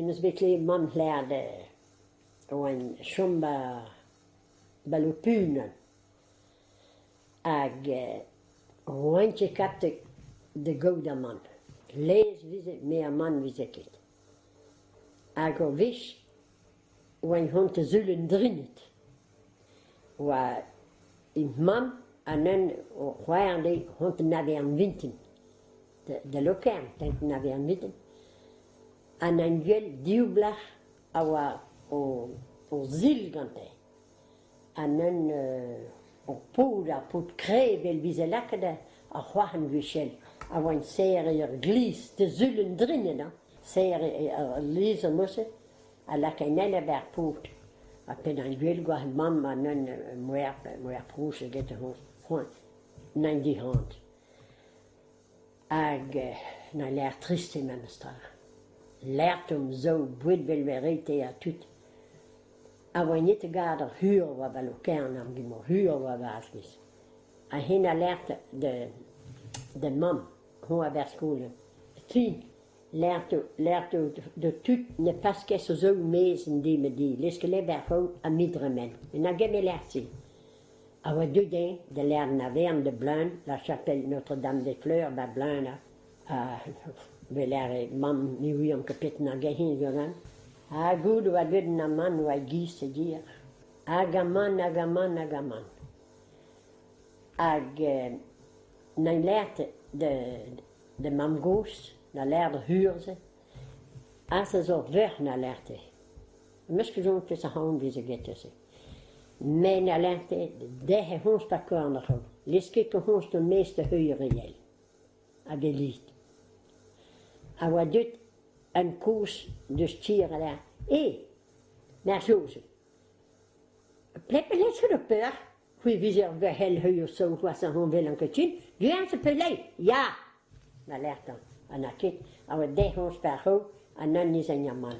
Em eus bet klevet mamm lâret oan 'chom 'ba 'ba Lopunan hag 'oan ket kap da gaout amann. Laezh 'veze met amann 'veze ket. Hag ur wech 'oan 'vont da seul an Drinded. 'Oa he mamm ha neuze o c'hoar dezhi 'vont d'an vintin da Lokern d'an vintin. An angel div blac'h a oa o zil gante. Ha neuze ur paotr, ar paotr kreñv evel 'veze lakaet ar c'hoarzhin gwechall, a oa serret ur glizh da sul an Drinded hañ, serret ur glizh a-mod-se a lakae anezhi 'ba ar paotr. Ha penn gwell 'oa mamm ha neuze muioc'h prouch eget c'hoant 'naint dic'hant. Hag na lâr trist eo memes tra. Lâret omp zo boued 'vel verite ha tud. Ha oa net gad ar c'hur 'oa 'ba Lokern ar gimor hur 'oa 'ba Arzhwiz. Ha hen a lâret da mamm, hoñ a-berzh skol. Fin, lâret da tud ne pas ket o zo 'maez an deiz-mañ-deiz, leuskel eo 'ba 'r c'hraou ha me dremen. Met na get me lâret-se. A oa deuet eñ da lâret an avern da Bleun, la chapelle Notre-Dame-des-Fleurs 'ba Bleun ha 'vel lâret mamm ne ouiomp ket petra nag eñ ganin. Ha goude 'oa deuet an amann 'oa e-giz e-dir. Hag amann, hag amann, hag amann. Hag 'naint lâret da mamm-gozh, 'na lâret ar c'hur-se, aze zo ur verc'h 'na lâret. 'Meus ket soñj peseurt anv 'veze get se. Me 'na lâret derc'hel c'hoñs 'ba korn ar c'hraou, 'lez ket c'hoñs da maez da heuilh ar re all. Hag e lid. A oa deuet un kozh deus tier a lâr Eh, Marjoze, pelec'h ket ho peoc'h? C'hwi 'vije ur verc'hell heuilh ho saout c'hoazh a welan ket ken. Du-hont pelec'h? Ya! 'Na lâret-eñ. Ha n'a ket. A oa dezhañ 'ba ar c'hraou ha nann 'n amann.